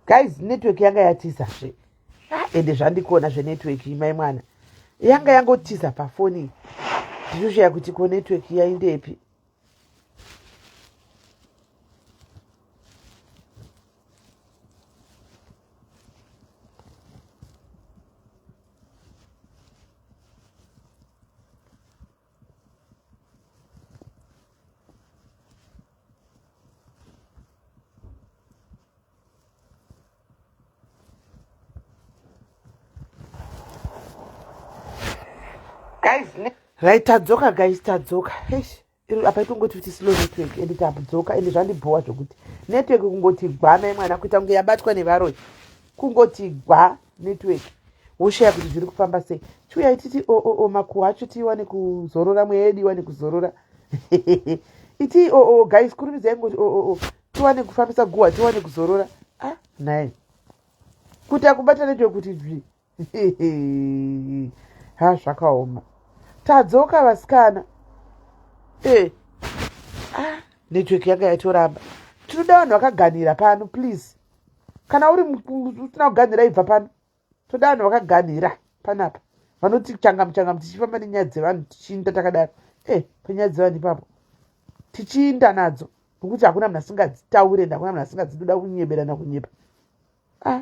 Guys, network yanga yatiza zve. Ah, ende zvandikona zvenetwork imai mwana. Yanga yangotiza pafoni. Ndinoshaya kuti ko network yaindepi. Guys, right, tadzoka guys, tadzoka. Eish, apa itongoti kuti slow network ende tadzoka ende zvandibhowa zvokuti network kungoti gwa mai mwana kuita kunge yabatwa nevaroyi kungoti gwa network woshaya kuti zviri kufamba sei chiuyai titi o o o makuhwa acho tiiwane kuzorora mweya yedu iwane kuzorora itii o o guys kurumidzai ngoti o o o tiwane kufambisa guhwa tiwane kuzorora ah nhai kuti akubata network kuti dzvi ha zvakaoma tadzoka vasikana e ah network yanga yatoramba tinoda vanhu vakaganhira pano please kana uri usina kuganhira ibva pano toda vanhu vakaganhira panapa vanoti changamu changamu tichifamba nenyaya dzevanhu tichiinda takadaro e panyaya dzevanhu ipapo tichiinda nadzo nokuti hakuna munhu asingadzitaure ende hakuna munhu asingadzinoda kunyeberana kunyepa ah.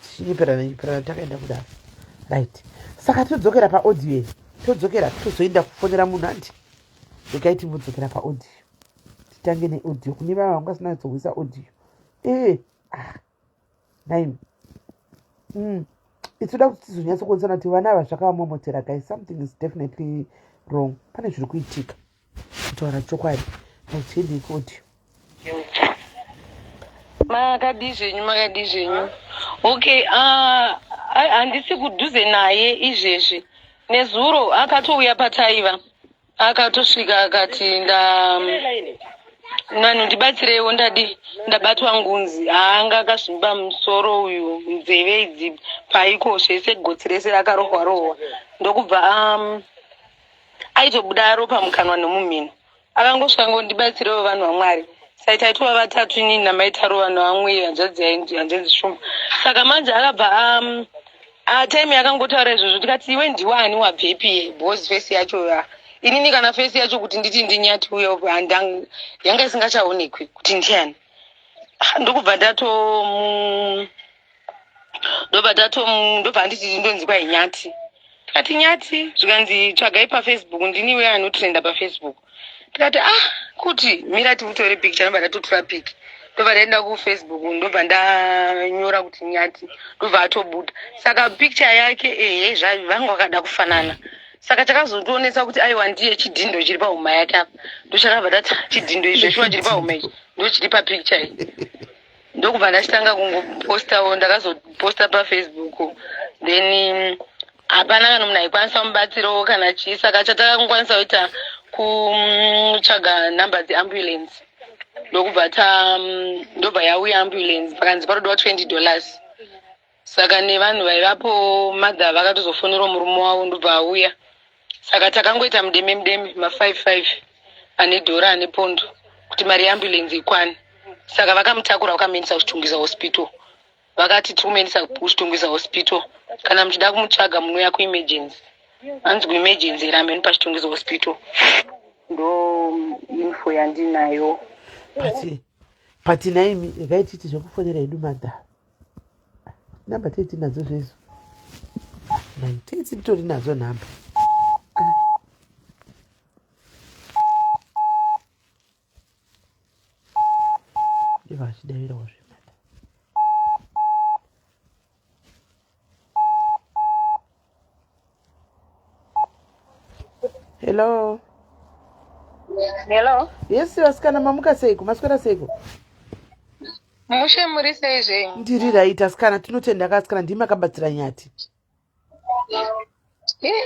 tichinyeperana nyeperana takaenda kudaro right saka todzokera paaudio iyi todzokera tozoenda kufonera munhu handi regai timbodzokera paaudio titange neaudio kune vava vanga vasina kuzohwisa audio ee ah nine Itoda kuti tizonyatsokuonesana kuti vana ava zvakavamomotera guys something is definitely wrong pane zviri kuitika kutaura chokwadi haitiendi ikuaudio Makadii zvenyu, makadii zvenyu. Okay, ah, handisi kudhuze naye izvezvi. Nezuro akatouya pataiva. Akatosvika akati nda vanhu ndibatsireiwo ndadi ndabatwa ngunzi haanga akazvimba musoro uyu nzeve idzi paiko zvese gotsi rese rakarohwa rohwa ndokubva um, aitobuda ropa mukanwa nomumhino akangosvika ngondibatsirewo vanhu vamwari sai taitova vatatu inini namaitaro vanhu vamwe hanzvadzi hanzvadzi shumba saka manje akabva um, Ah, time yakangotaura izvozvo tikati iwe ndiwani wabvepi because face yacho ya inini kana face yacho kuti nditi ndinyati uyo yanga isingachaonekwi kuti ndiani ah, ndokubva ndatomu ndobva ndatomu ndobva anditi ndonzi kwai nyati tikati nyati zvikanzi tsvagai pafacebook ndini iwe anotrenda pafacebook tikati ah kuti mira tiutore picture ndobva ndatotora pic ndobva ndaenda kufacebook ndobva ndanyora kuti nyati ndobva atobuda saka picture yake ehe vanga vakada kufanana saka chakazondionesa kuti aiwa ndiye chidhindo chiri pahuma yake apa ndochakabva ndati ah, chidhindo izvo shuwa chiri pahuma ichi ndochiri papicture iyi ndokubva ndachitanga kungopostawo ndakazoposta pafacebook then hapana kana munhu aikwanisa kumubatsirawo kana chii saka chatakangokwanisa kuita kutsvaga number dzeambulance ndokubva ta ndobva yauya ambulance pakanzi parodiwa 20 dollars saka nevanhu vaivapo mother vakatozofonerwa murume wavo ndobva auya saka takangoita mudeme mudeme ma5 5 ane dhora ane pondo kuti mari yeambulance ikwane saka vakamutakura vakamuendesa kuchitungwiza hospital Vakati tiri kumuendesa kuChitungwiza hospital kana muchida kumutsvaga munouya kuemergency. Hanzi kuemergency here hameno paChitungwiza hospital. Ndo info yandinayo. But but naimi regai tiiti zvekufonera hedu madhara. Namba tei tinadzo zvezo. Nai tei titori nadzo nhamba. Ndivo vachidavirawo zvemata. Hello. Hello. Yes, vasikana mamuka seiko? Maswera seiko? Mushe muri sei zvenyu? Ndiri right asikana, tinotenda ka asikana ndimi makabatsira Nyati.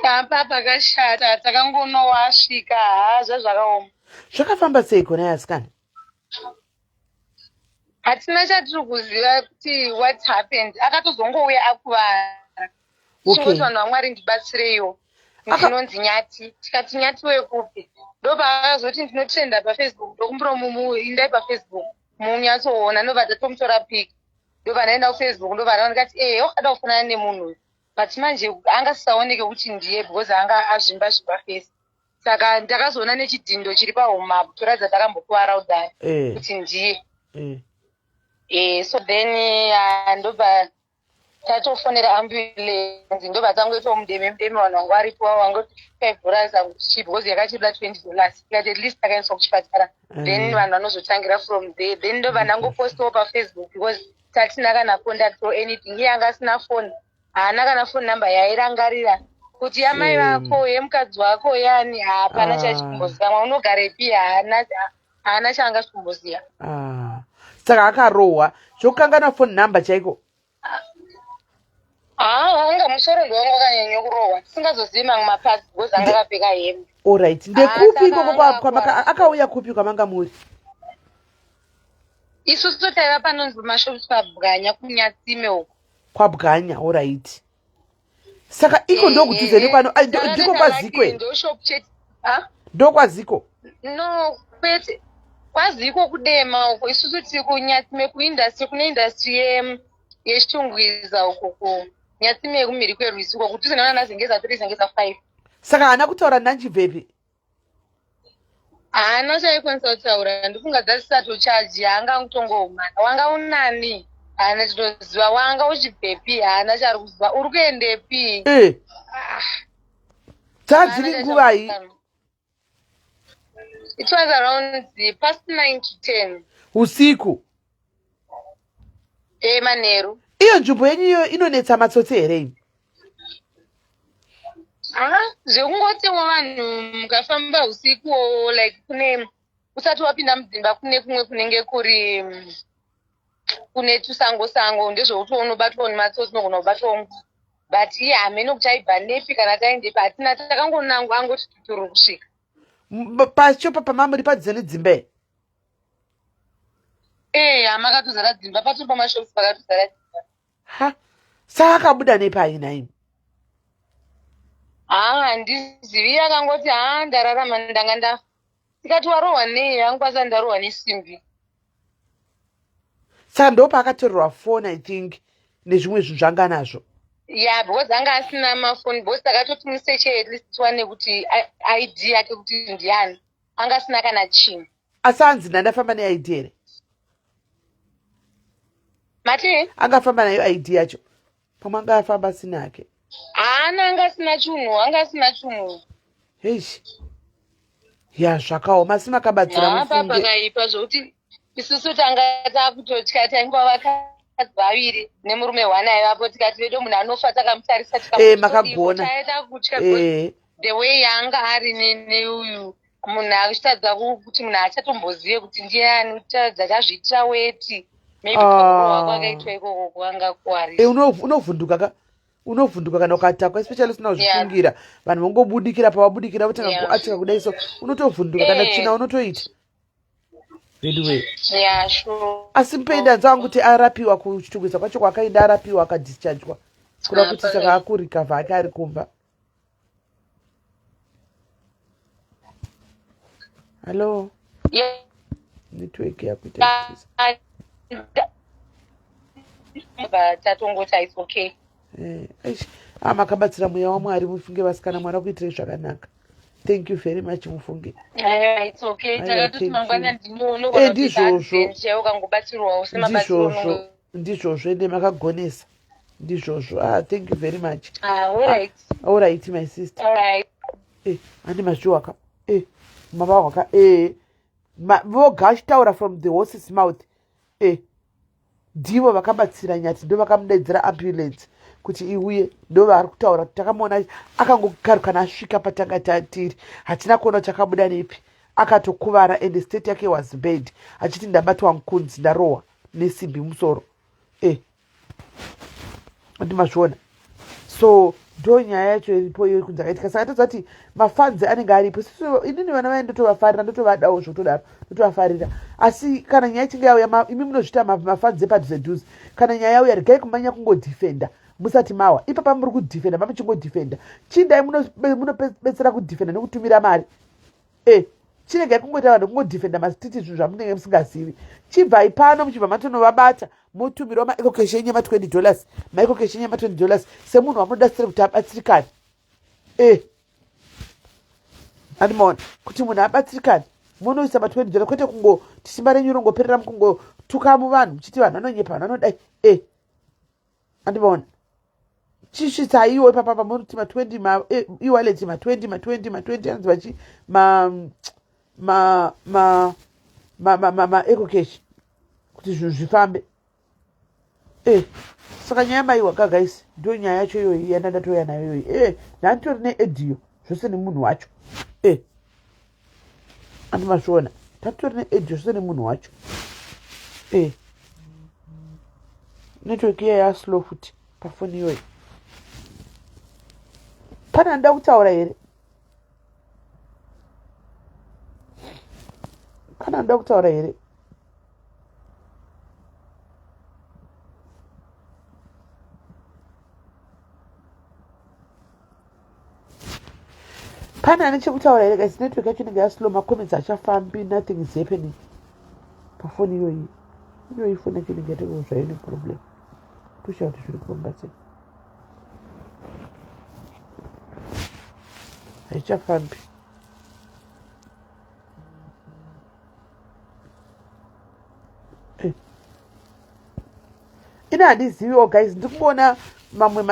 Apa pakashata takangonowasvika haa zvazvakaoma. Zvakafamba seiko nhai asikana? Hatina chatiri kuziva kuti what happened. Akatozongouya akuvara. Okay. Chingoti vanhu vaMwari ndibatsireiwo. Ndinonzi Nyati. Tikati Nyati wekupi? Ndopaakazoti ndinotrenda paFacebook, ndokumbira indai paFacebook munyatsoona. Ndobva tatomutora pic, ndobva ndaenda kuFacebook, ndobva ndaona, ndikati ee, wakada kufanana nemunhu uyu, but manje angasisaoneke kuti ndiye because anga azvimba zvimba face. Saka ndakazoona nechidhindo chiri pahuma kutoratidza takambokuvara kudai kuti ndiye. So then ndobva tatofonera ambulance, ndobva tangoitwa mudeme mudeme. Vanhu vanga varipo vangoti $5 anguti because yakachida $20, tikati at least takaendeswa kuchipatara, then vanhu vanozotangira from there. Then ndobva ndangopostawo paFacebook because tatina kana contact or anything. Iye anga asina phone, haana kana phone number yairangarira kuti yamai vako, yemukadzi wako, yani hapana. Chachikumbozikamwa unogarepi, haana, haana chaanga chikumboziva. Ah. Saka akarohwa zvokukanganwa phone number chaiko? Haa, anga musoro ndowanga wakanyanya kurohwa, tisingazozivi mamwe maparts because anga akapfeka hembe. Alright, ndekupi Ah, ikoko saka anga akauya kupi kwamanga muri? Isusu taiva panonzi mashops paBwanya, kuNyatsime uko. KwaBwanya, alright. Saka iko ndokudhuze nekwano? Ai, ndiko kwaZiko here? Ndoshop chete. Ah? Ndokwaziko? No, kwete kwaZiko, kuDema uko. Isusu tiri kuNyatsime, kuindustry, kune industry yeChitungwiza uko, kuNyatsime yekumhiri kwerwizi uko, kudhuze nevana Zengeza 3, Zengeza 5. Saka haana kutaura nanchibvepi? Haana chaikwanisa kutaura. Ndifunga dzasisatochaji, haanga angutongoumana. Wanga unani? Haana chitoziva. Wanga uchibvepi? Haana chaari kuziva. Uri kuendepi? Ah, Dzadziri haana nguvai? Chachamuzikanwa. It was around the past 9 to 10. Usiku? E, manheru. Iyo nzvimbo yenyu iyo inonetsa matsotsi here imi? Ah, zvekungotiwo vanhu mukafamba usikuwo, like kune usati wapinda mudzimba, kune kumwe kunenge kuri kune tusango sango, ndezvekuti unobatwawo nematsotsi, unogona kubatwawo nguva. But iye hamene kuti aibva nepi kana taendepi, hatina, takangonangwa angoti tuturu kusvika. Pacho pamamuri padhuze nedzimba here? Eya, makatozara dzimba, patori pamashops pakatozara dzimba. Ha, saka akabuda nepai naimi? Haa, handizivi. Akangoti, "Haa, ndararama, ndanga ndafa." Tikati, "Warohwa nei?" "Angwasa ndarohwa nesimbi." Saka ndo paakatorerwa phone, I think, nezvimwe zvinhu zvanga nazvo. Ya, because anga asina mafoni, because takatoti museche at least tiwane kuti ID yake kuti ndiani. Anga asina kana chinhu. Asi hanzi ndandafamba neID here? Mati? Angafamba nayo ID yacho? Pamwe anga afamba asina hake. Haana, anga asina chinhu, anga asina chinhu. Heish, ya, zvakaoma, asi makabatsira. Hapa Mufunge. Pakaipa zvokuti isusu tanga takutotya. Taingova vakadzi vaviri nemurume one aivapo. Tikati vedo munhu anofa takamutarisa. Makagona. Takutya the way yaanga ari neuyu munhu achitadza kuti munhu achatombozive kuti ndiani, kutadza chazviitira weti maybe. Ah. Pakurohwa kwakaitwa ikoko kwanga kuwarisa. Unovhunduka ka, unovhunduka kana ukatakwa, especially usina kuzvifungira. Vanhu vongobudikira pavabudikira, votanga kuatika kudai, so unotovhunduka kana tsvina unotoita anyway. Yeah, sure. Asi mupenda nzangu kuti arapiwa kuChitungwiza kwacho kwakaenda, arapiwa akadischargwa kuda Ah, kuti saka akurecover ake ari kumba. Hallo? Yeah. Network yakuita Tatongoti it's okay. Eish, ah, makabatsira mweya waMwari, mufunge vasikana. Mwari akuitirei zvakanaka. Thank you very much, mufunge. Aiwa, it's okay. Aiwa, Takatoti thank you. mangwana ndinoona. Ndizvozvo. Chaiwo ukangobatsirwawo semabatsiro. Ndizvozvo, ndizvozvo, ende makagonesa, ndizvozvo. Ah, thank you very much. Ah, alright. Alright, my sister. Alright. Ane mazviwaka mavahwaka voga achitaura from the horse's mouth. Ndivo vakabatsira Nyati, ndo vakamudaidzira ambulance kuti iuye. Ndo vaari kutaura kuti takamuona akangokarukana asvika patanga tiri, hatina kuona kuti akabuda nepi, akatokuvara and state yake was bad, achiti ndabatwa nkunzi, ndarohwa nesimbi musoro. Ndimazviona. So ndo nyaya yacho iripo iyo kunzi akaitika. Saka toziva kuti mafans anenge aripo. Isusu inini vana vai ndotovafarira, ndotovadawo zvokutodaro, ndotovafarira. Asi kana nyaya ichinge yauya, imi munozviita mafans epadhuze dhuze, kana nyaya yauya regai kumanya kungodefenda. Musati mawa ipapa muri kudhifenda, mamuchingodhifenda. Chindai munobetsera kudhifenda nekutumira mari. E, chiregai kungoita vanhu kungodhifenda masititi zvinhu zvamunenge musingazivi. Chibvai pano muchibva matonovabata, motumirwa maecocash enyu ema20 dollars, maecocash enyu ema20 dollars, semunhu wamunoda sere kuti abatsirikane. E, andimaona kuti munhu abatsirikane, munoisa ma20 dollar, kwete kungoti simba renyu rongoperera mukungotuka muvanhu muchiti vanhu vanonyepa, vanhu vanodai. E, andimaona. Chisvitsaiwo ipapa pamunoti ma20 ma e-wallet, ma20, ma20, ma20, anonzi vachi ma ma ma ma ma ma ma ecocash kuti zvinhu zvifambe. E, saka nyaya maiwa ka guys, ndo nyaya yacho iyoyi yanda ndatouya nayo iyoyi. E, ndanditori neaudio zvose nemunhu wacho. E, andimazviona, tatori neaudio zvose nemunhu wacho. E, network iya yaslow futi pafoni iyoyi. Pane anoda kutaura here? Pane anoda kutaura here? Pane ane chekutaura here guys? Network yacho inenge yaslow, macomments achafambi, nothing is happening pafoni iyoyi. Iyoyi foni yacho inenge yatoo zvayo neproblem, toshaya kuti zviri kufamba sei, haichafambi. Eh. Ine handiziviwo guys, ndikungoona mamwe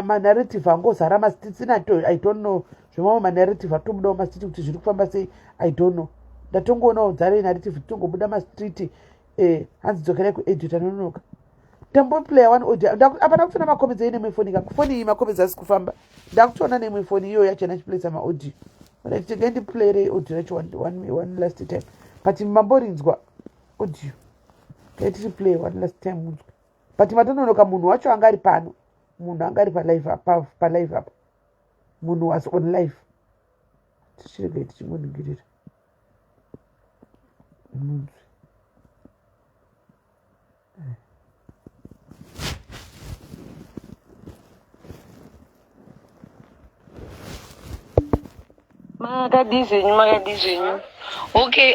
manarrative angozara mastreets. Ine I don't know zvemamwe manarrative atobudawo mastreet kuti zviri kufamba sei. I don't know, ndatongoonawo dzare narrative titongobuda mastreet. Eh, hanzi dzokerai kuaudio, tanonoka. Ndamboplaya one audio apa, ndakutoona macomments aine foni ka foni iyi, macomments asi kufamba. Ndakutoona neimwe foni iyoyo yacho yanachiplayisa maaudio. Right, ndiplayerei audio racho one last time, but mamborinzwa audio. Ngaitiriplay one last time munzwe, but matononoka. Munhu wacho anga ari pano, munhu anga ari palive apa, palive apa munhu was on live. Tichiregai tichingoningirira munzwe. Makadii zvenyu? Makadii zvenyu? Okay,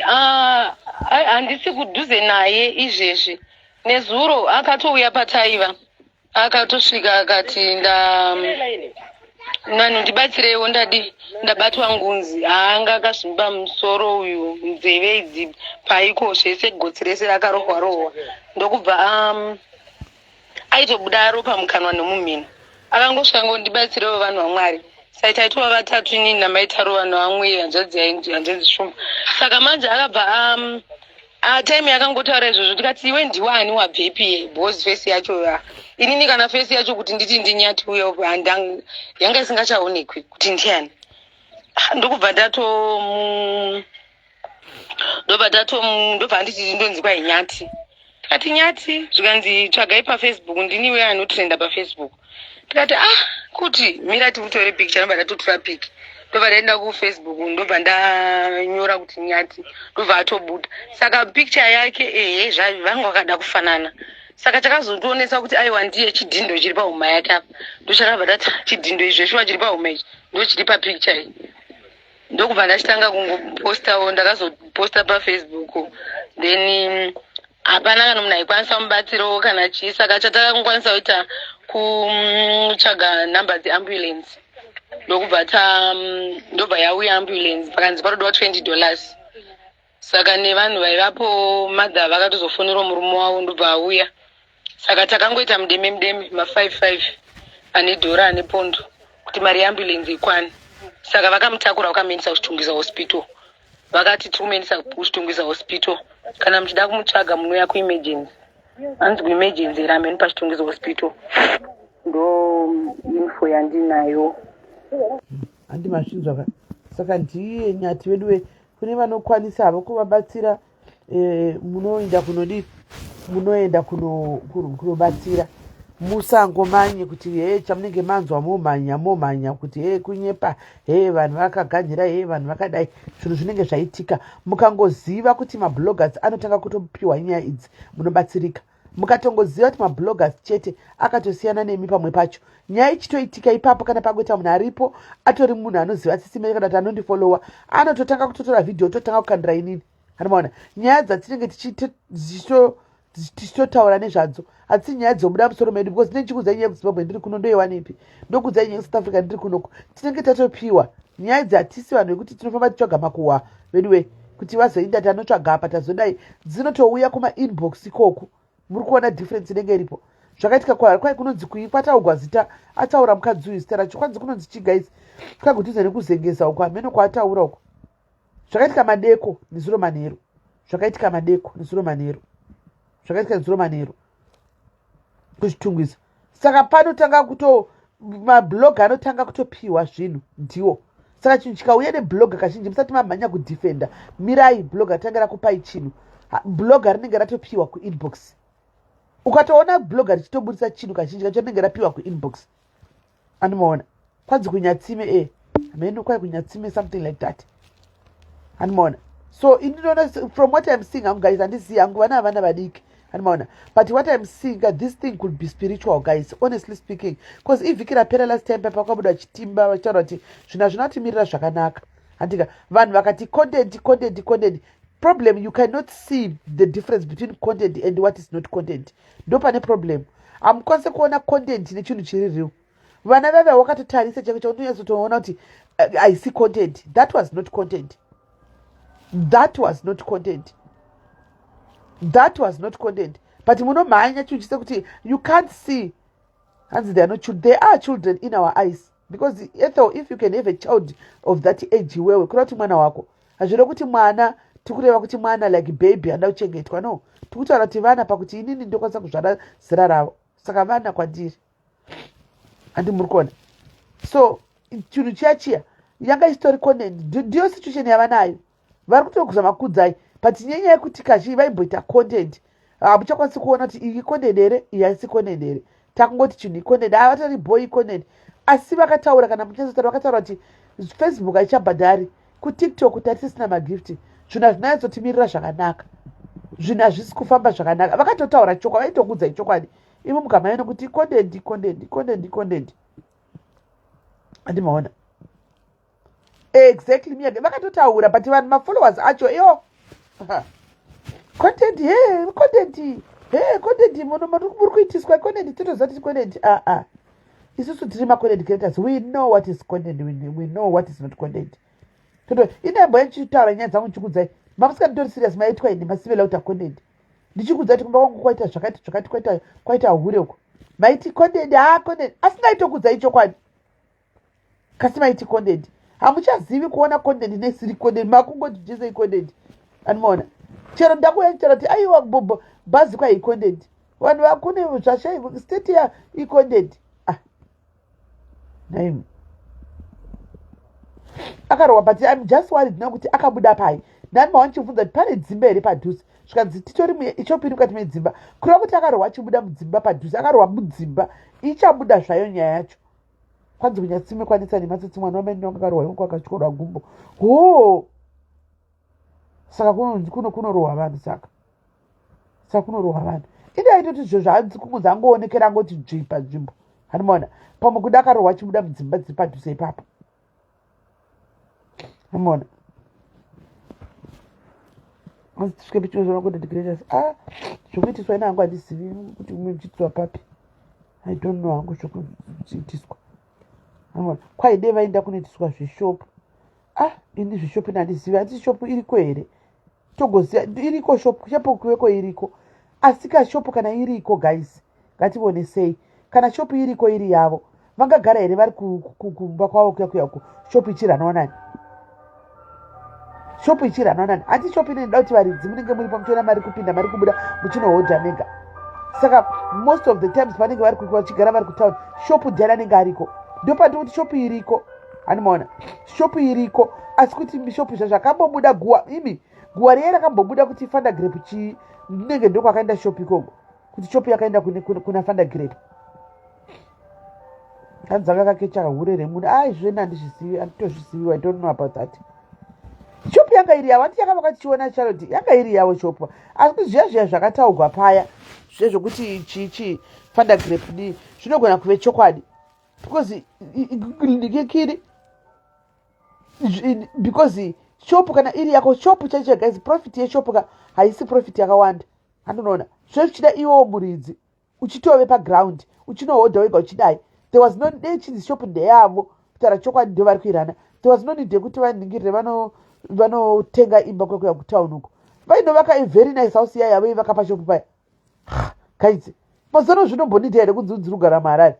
handisi kudhuze naye izvezvi. Nezuro akatouya pataiva, akatosvika akati, nda vanhu ndibatsireiwo, ndadi ndabatwa ngunzi. Haanga akazvimba musoro uyu, nzeve idzi paiko, zvese gotsi rese rakarohwa rohwa, ndokubva aitobuda ropa mukanwa nomumhino. Akangosvika ngo, ndibatsirewo vanhu vaMwari. Sai taitova vatatu, inini namaitaro, vanhu vamwe, hanzvadzi yainzi hanzvadzi Shumba. Saka manje akabva time yakangotaura izvozvo, tikati, iwe ndiwani, wabvepi? Because face yacho ya inini, kana face yacho kuti nditi ndinyati uyo, yanga isingachaonekwi kuti ndiani. Ah, ndokubva ndatomu ndobva ndatomu ndobva anditi ndonzi kwai Nyati. Tikati Nyati, zvikanzi tsvagai paFacebook, ndiniwe anotrenda paFacebook. Tikati, ah, kuti mira tikutore picture. Ndobva ndatotora pic, ndobva ndaenda kuFacebook, ndobva ndanyora kuti Nyati, ndobva atobuda. Saka picture yake, ehe, vanga vakada kufanana. Saka chakazondionesa kuti aiwa ndiye, chidhindo chiri pahuma yake apa. Ndochakabva ndati chidhindo izvo shuwa chiri pahuma ichi ndo chiri papicture iyi. Ndokubva ndachitanga kungopostawo, ndakazoposta paFacebook. Then hapana kana munhu aikwanisa mubatsiro kana chii. Saka chatakangokwanisa kuita kutsvaga nhamba dzeambulance, ndokubva ta ndobva yauya ambulance, pakanzi parodiwa $20. Saka nevanhu vaivapo, madha vakatozofonerawo murume wavo, ndobva auya. Saka takangoita mudeme mudeme, ma5 5, ane dhora ane pondo, kuti mari yeambulance ikwane. Saka vakamutakura, vakamuendesa kuChitungwiza Hospital. Vakati tiri kumuendesa kuChitungwiza Hospital, kana muchida kumutsvaga munouya kuemergency. Hanzi kuemergency here, ameni paChitungwiza Hospital. Ndo info yandinayo. Handi mazvinzwa ka? Saka ndiye Nyati vedu we. Kune vanokwanisa havo kuvabatsira, munoenda kunodii, munoenda kunobatsira. Musangomanye kuti he chamunenge manzwa momhanya momhanya kuti he kunyepa, he vanhu vakaganhira, he vanhu vakadai. Zvinhu zvinenge zvaitika, mukangoziva kuti mabloggers anotanga kutopiwa nyaya idzi, munobatsirika. Mukatongoziva kuti mabloggers chete akatosiyana nemi pamwe pacho. Nyaya ichitoitika ipapo, kana pangoita munhu aripo atori munhu anoziva tsitsi kana kuti anondifollowa, anototanga kutotora vhidhiyo, totanga kukandira inini. Anomaona nyaya dzatinenge tichitotaura nezvadzo hadzisi nyaya dzobuda musoro medu, because tinenge tichikuudzai nyaya yekuZimbabwe ndiri kuno, ndoiwanepi? Ndokuudzai nyaya yekuSouth Africa ndiri kunoko. Tinenge tatopiwa nyaya idzi. Hatisi vanhu vekuti tinofamba tichitsvaga makuhwa veduwe, kuti vazoinda tanotsvaga apa tazodai. Dzinotouya kumainbox ikoku. Muri kuona difference inenge iripo. Zvakaitika kwai kunonzi kui kwataugwa zita, ataura mukadzi uyu zita racho, kwanzi kunonzi chii guys? Kwagutiza nekuzengeza uko, hameno kwaataura uko. Zvakaitika madeko nezuro manheru. Zvakaitika madeko nezuro manheru. Zvakaitika nezuro manheru kuChitungwiza. Saka panotanga kuto mablog anotanga kutopiwa zvinhu ndiwo. Saka chinhu chikauya neblog, kazhinji musati mamhanya kudefenda, mirai blog atanga rakupai chinhu. Blog rinenge ratopiwa kuinbox. Ukatoona blog richitobudisa chinhu, kazhinji kacho rinenge rapiwa kuinbox. Anomaona kwanzi kuNyatsime, e hameno kwai kuNyatsime, something like that. Anomaona. So indinoona, from what I'm seeing hangu guys, handisiyi hangu vana havana vadiki, anomaona, but what I'm seeing, this thing could be spiritual guys, honestly speaking, because ivhiki rapera last time pakabuda chitimba vachitaura kuti zvinhu hazvina kutimirira zvakanaka, handika? Vanhu vakati content, content, content. Problem, you cannot see the difference between content and what is not content. Ndo pane problem. Hamukwanisi kuona content nechinhu chiri real. Vana vave wakatotarisa chako chaunonyatsotoona kuti haisi content. That was not content. That was not content. That was not content. But munomhanya chinhu chise you can't see. Hanzi they are not children. They are children in our eyes, because Ethel, if you can have a child of that age, iwewe kureva kuti mwana wako. Hazvireva kuti mwana, tikureva kuti mwana like baby anoda kuchengetwa, no. Tikutaura kuti vana pakuti inini ndokwanisa kuzvara zera ravo, saka vana kwandiri, handi muri kuona? So chinhu chiya chiya yanga isitori content. Ndiyo situation yava nayo. Vari kutokuzama kudzai, but nyanya yekuti kazhinji vaimboita content, hamuchakwanisi kuona kuti iyi content here, iyi haisi content here. Takungoti chinhu icontent, havatori boy icontent. Asi vakataura, kana muchazotaura, vakataura kuti Facebook haichabhadhari, kuTikTok tatisisina magift, zvinhu hazvinanyatsotimirira zvakanaka, zvinhu hazvisi kufamba zvakanaka. Vakatotaura chokwadi, vaitokuudzai chokwadi. Imi mukamhanya nokuti content, content, content, content. Handimaona exactly miyake vakatotaura, but vanhu, mafollowers acho iyo content, he content, he content, muri kuitiswa content. Totoziva kuti content. Aa ah, ah. Isusu tiri macontent creators. We know what is content, we know what is not content. Toto inembo yachichitaura nyaya dzangu ndichikudzai, mamusinganditori serious. Maitwa ini masivela kuita content, ndichikudzai kuti kumba kwangu kwaita zvakati zvakati, kwaita hure uko. Maiti content, ha content, asi ndaitokudzai chokwadi. Kasi maiti content. Hamuchazivi kuona content nesiri content. Makungoti jesei content. Anomaona chero ndakuya ndichitaura kuti aiwa, bobo bhazi kwai content. Vanhu vakune zvashai state ya icontent. Ah, naimi akarohwa, but I'm just worried now kuti akabuda pai. Ndani mawandichibvunza kuti pane dzimba here padhuze, zvikanzi titori ichopiri mukati medzimba. Kureva kuti akarohwa achibuda mudzimba padhuze, akarohwa mudzimba. Ichabuda zvayo nyaya yacho. Kwanzi kunyatsime kwanetsa nematsotsi. Mwana wamainini wangu akarohwa ikoko, akatyorwa gumbo. Ho, saka kuno kunorohwa vanhu. Saka kunorohwa vanhu. Ine aitoti zvo zvaanzi kungonzi angoonekera, angoti dzvi panzvimbo. Hanimaona pamwe kuda akarohwa achibuda mudzimba dziri padhuze ipapo. Hanimaona tisvike pichozona content creators. Ah, zvokuitiswa ina hangu handizivi kuti muchiitiswa papi. I don't know hangu zvokuitiswa. Hanimaona kwaide vaenda kunoitiswa zveshopu. Ah, ini zveshopu ina handizivi. Handisi shopu iriko here? Togoziva iriko shopu, shopu kuveko iriko. Asi kashopu kana iriko guys, ngativonesei. Kana shopu iriko iri yavo, vangagara here vari kumba kwavo kuya kuya uko, shopu ichiranwa nani? Shopu ichiranwa nani? Hati shopu inoda kuti varidzi munenge muripo, muchiona mari kupinda, mari kubuda, muchinohodha mega. Saka most of the times vanenge vari vachigara vari kutauni, shopu ndiani anenge ariko? Ndopandi kuti shopu iriko. Hanimaona shopu iriko, asi kuti shopu zvazvakambobuda guwa, imi guwa riye rakambobuda kuti Fanda Grape chii, ndinenge ndokwakaenda shopu ikoko, kuti shopu yakaenda kuna Fanda Grape. Hanzi anga kakecha hure remunhu. Ai, zvena handizvizivi, handitozvizivi. I don't know about that. Shopu Shopu yanga iri yavo, ati yakavakwa tichiona Charlotte, yanga iri yavo shopu. Asi kuti zviya zviya zvakataugwa paya zviye zvokuti chii chii fandagrep dii zvinogona kuve chokwadi because ndikikiri because shopu kana iri yako shopu chaicho guys, profit yeshopu ka haisi profit yakawanda. Handonoona zve zvichida iwowo muridzi uchitove paground uchinohodha wega uchidai. There was no dei chinzi shop ndeyavo, kutaura chokwadi ndo vari kuirana. There was no need yekuti vanhingirire vanotenga imba kwekuya kutown uko vainovaka a very nice house iya yavo ivaka pashop paya. Guys, mazano zvinombonita here kunzi unzi rugara muHarare?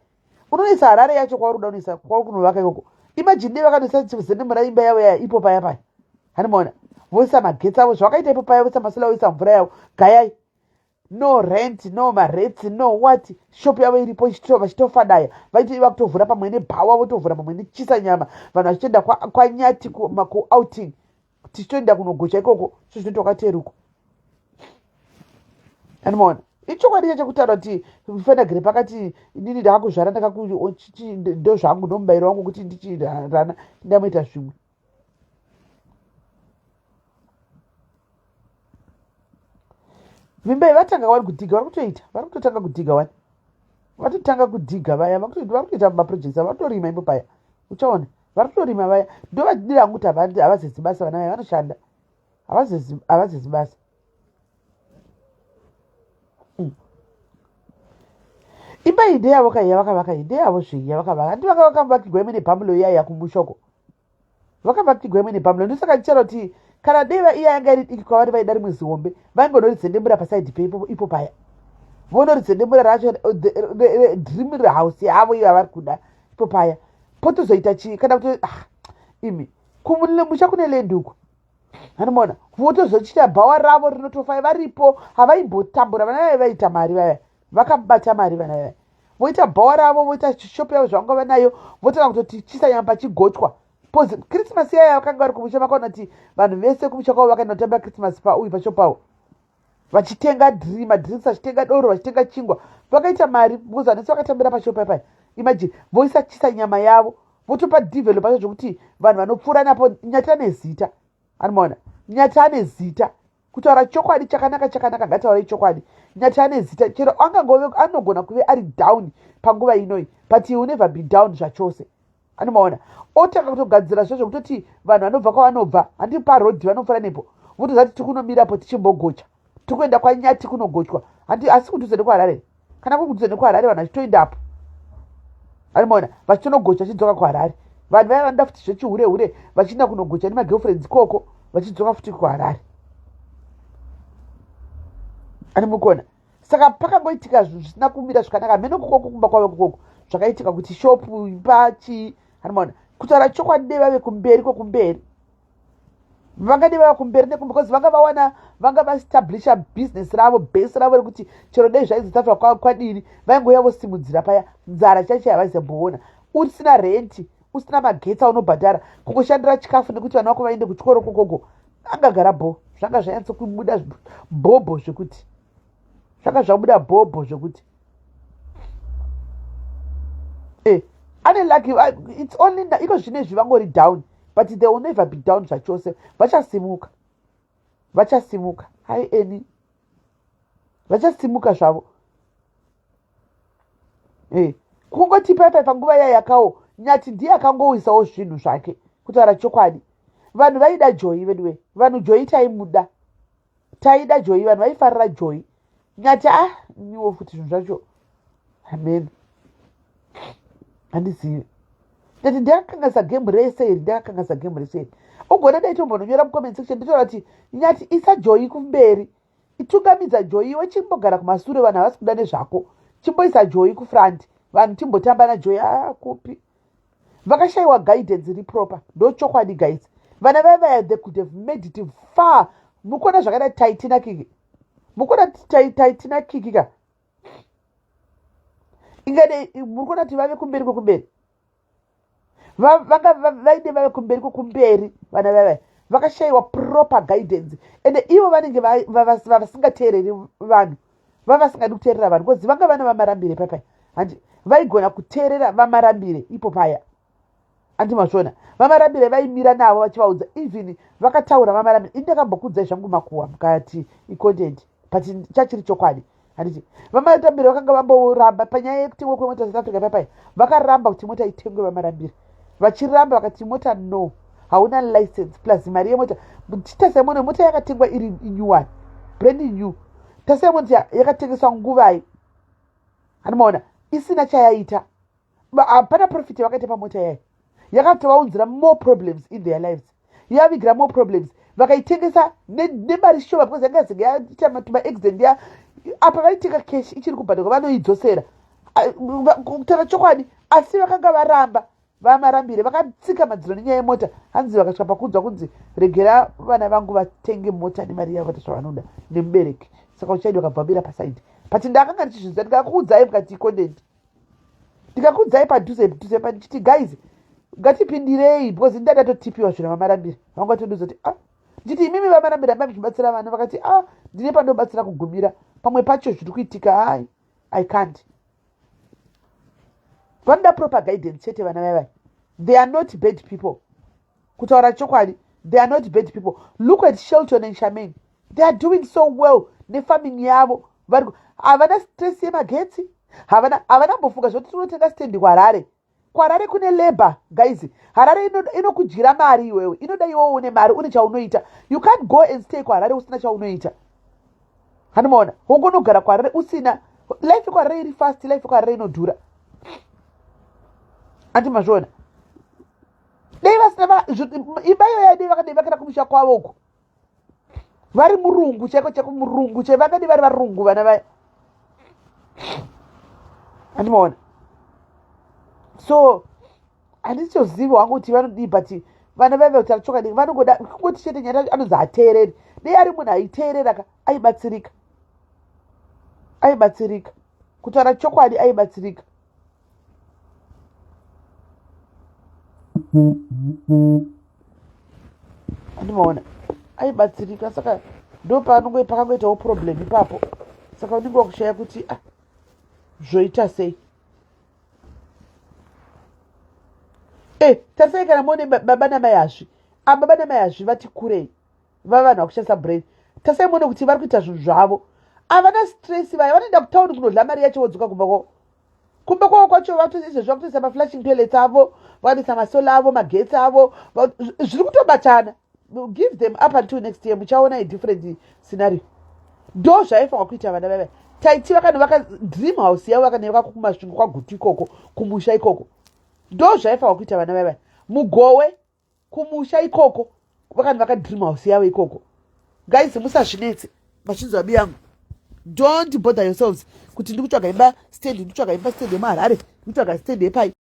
Unoisa Harare yacho kwauri kuda unoisa kwauri kunovaka ikoko. Imagine dei vakanoisa zenemura imba yavo yaya ipo paya paya, hanimaona voisa magetsi avo zvavakaita ipo paya, voisa masolar, voisa mvura yavo gayai, no rent, no marates, no what. Shop yavo iripo vachitofadaya, vaiti vakutovhura pamwe nebhawa, votovhura pamwe nechisa nyama, vanhu vachitoenda kwaNyati kuouting, tichitoenda kunogocha ikoko. So zvinoita wakateruko, anomaona ichokwadi chacho kutaura kuti fanagire pakati inini ndakakuzvara ndo zvangu ndomubayiro wangu kuti ndichirana ndamoita zvimwe. Vimbai vatanga wani kudhiga, vari kutoita, vari kutotanga kudhiga wani, vatotanga kudhiga vaya, vari kutoita maprojects avo, vatorima ipo paya, uchaona vari kutorima vaya. Ndovadira hangu kuti havazezi basa vana vaya, vanoshanda, havazezi basa. Imba iyi ndeyavo kai yavakavaka iyi ndeyavo zvei yavakavaka? Handi vakavakavakigwa imwe nebhamulo iyaya kumushoko, vakavakigwa imwe nebhamulo. Ndosaka ndichara kuti kana deva iya yanga iri diki kwavari, vaida rimwe zihombe, vaingonorizendemura pasaidi peipo ipo paya, vonorizendemura racho dream house yavo iyo yavari kuda ipo paya, potozoita chii kana kuti ah, imi kumusha kune land uku, anomaona votozochiita bhawa ravo rinotofai varipo. Havaimbotambura vana vaya, vaita mari vaya, vakabata mari vana vaya, voita bhawa ravo, voita shopu yavo zvavanga vanayo, votanga kutotichisa nyama pachigochwa. Pose Christmas yaya vakanga vari kumusha, vakaona kuti vanhu vese kumusha kwavo vakaenda kutamba Christmas pauyu pashopu pavo, vachitenga madrinks, vachitenga doro, vachitenga chingwa, vakaita mari because vanhu vese vakatambira pashopu paya. Imagine voisa chisa nyama yavo, votopa developer zvokuti vanhu vanopfuura napo. Nyati ane zita, anomaona Nyati ane zita. Kutaura chokwadi chakanaka chakanaka, ngataurei chokwadi. Nyati ane zita, chero angangove anogona kuve ari down panguva inoi, but he will never be down zvachose. Anomaona otanga kutogadzira zvo zvekutoti vanhu vanobva kwavanobva, handi parodhi vanopfuura nepo, votoziva kuti tikunomirapo tichimbogocha, tikuenda kwaNyati kunogochwa, handi asi kudhuze nekuHarare, kana kuri kudhuze nekuHarare, vanhu vachitoendapo, anomaona vachitonogocha vachidzoka kuHarare. Vanhu vaya vanoda futi zvechihure hure vachienda kunogocha nemagirlfriends ikoko, vachidzoka futi kuHarare, animukona. Saka pakangoitika zvinhu zvisina kumira zvakanaka mheno kukoko kumba kwavo kukoko zvakaitika kuti shopu imba chii, anomaona. Kutaura chokwadi, dei vave kumberi kwekumberi, vangade vava kumberi nekumba because vanga vawana, vanga vaestablisha business ravo, base ravo rekuti chero dei zvaizotafura kwadini, vaingouya vosimudzira paya. Nzara chaicho havaizomboona, usina renti, usina magetsi aunobhadhara, kungoshandira chikafu nekuti vana vako vaende kuchikoro kokoko, angagara bho. Zvanga zvanyatsokubuda bhobho zvekuti zvanga zvabuda bhobho zvekuti ane lucky. It's only iko zvinezvi vangori down, but they will never be down zvachose. Vachasimuka, vachasimuka. Hai eni vachasimuka zvavo. Kungoti paipai panguva iya yakawo Nyati ndiye akangowisawo zvinhu zvake. Kutaura chokwadi, vanhu vaida Joy veduwe, vanhu Joy taimuda, taida Joy, vanhu vaifarira Joy. Nyati ah, niwo futi zvinhu zvacho amen, handizivi. Ndati ndakakanganisa game rese iri, ndakakanganisa game rese iri. Ugona dai tombononyora mucomment section, nditaura kuti Nyati isa Joy kumberi, itungamidza Joy, iwe chimbogara kumasure, vanhu havasi kuda nezvako, chimboisa Joy kufront, vanhu timbotamba naJoy. A kupi, vakashayiwa guidance iri proper, ndo chokwadi guys. Vana vaya vaya, they could have made it far. Mukuona zvakada Taitina Kiki, mukuona Taitina Kiki ka ingade, muri kuona kuti vave kumberi kwekumberi, vanga vaide vave kumberi kwekumberi. Vana vaya vakashayiwa proper guidance, ende ivo vanenge vasingateereri vanhu, vavasingadi kuteerera vanhu because vanga vana vaMarambire paipai, handi vaigona kuteerera vaMarambire ipo paya. Anti mazviona, vaMarambire vaimira navo vachivaudza. Even vakataura vaMarambire, ini ndakambokuudzai zvangu makuhwa mukati icontent, but chachiri chokwadi, handiti? VaMarambire vakanga vamboramba panyaya yekutengwa kwemota South Africa papai. Vakaramba kuti mota itengwe. VaMarambire vachiramba, vakati mota no, hauna license, plus mari yemota. Chitasai muone, mota yakatengwa iri new one, brand new. Tasai muone kuti yakatengeswa nguvai. Handimaona isina chayaita, hapana profit yavakaita pamota yayo. Yakatovaunzira more problems in their lives, yavigira more problems. Vakaitengesa nemari shoma because yanga zenge yaita maaccident ya apa. Vaitenga cash, ichiri kubhadharwa, vanoidzosera, kutaura chokwadi. Asi vakanga varamba vaMarambire, vakatsika madziro nenyaya yemota. Hanzi vakasvika pakuudzwa kunzi, "Regera vana vangu vatenge mota nemari yavo, vaita zvavanoda nemubereki." Saka uchaidi vakabvambira paside. But ndakanga ndichizviziva, ndikakuudzai mukati content, ndikakuudzai padhuze dhuze pa, ndichiti, "Guys, ngatipindirei," because ndadatotipiwa zvino. VaMarambire vanga vatondiudza kuti, "Ah," ndichiti, "Imimi vaMarambire amai muchibatsira vana." Vakati, "Ah, ndine pandobatsira kugumira, pamwe pacho zviri kuitika hai, I can't." Vanoda proper guidance chete vana vaivai. They are not bad people, kutaura chokwadi, they are not bad people. Look at Shelton and Charmaine, they are doing so well nefarming yavo. Vari havana stress yemagetsi, havana mbofunga zvoti tinotenga stendi kuHarare. KuHarare kune labour, guys. Harare inokudyira mari iwewe, inoda iwewe une mari, une chaunoita. You can't go and stay kuHarare usina chaunoita. Handimaona wongonogara kuHarare usina life. KuHarare iri fast, life kuHarare inodhura. Andi mazviona, dei vasina imba iyoya, dei vakadei vakada kumusha kwavo uko, vari murungu chaiko chaiko, murungu chai, vakadi vari varungu vana vaya. Handimaona, so handitozivi wangu kuti vanodii, but vana vaive, kutaura chokwadi, vanongoda kungoti chete nyaya anonzi hateereri. Dei ari munhu aiteerera ka, aibatsirika, aibatsirika, kutaura chokwadi, aibatsirika. Andimaona, aibatsirika. Saka ndo paanongo pakangoitawo problem ipapo. Saka unenge wakushaya kuti, ah, zvoita sei? E, tarisai kana muone baba namai Hazvi, ababa namai Hazvi vati kurei, vava vanhu vakushandisa brain. Tasai muone kuti vari kuita zvinhu zvavo, havana stress. Vaya vanoenda kutauni kunodla mari yacho, vodzoka kumba kwavo. Kumba kwavo kwacho izvezvi vakutoisa maflashing toilets avo, vakatoisa masola avo, magetsi avo, zviri kutobatana. Give them up until next year, muchaona a different scenario. Ndo zvaifanwa kuita vana vava taiti vakanovaka dream house yavo, vakanovaka kuMasvingo, kwaGutu ikoko, kumusha ikoko. Ndo zvaifanwa kuita vana vava mugowe, kumusha ikoko, vakanovaka dream house yavo ikoko. Guys, musazvinetse, machinzwa biyangu? Don't bother yourselves kuti ndikutsvaga imba stand, ndikutsvaga imba stand yemuHarare, ndikutsvaga stand yepai.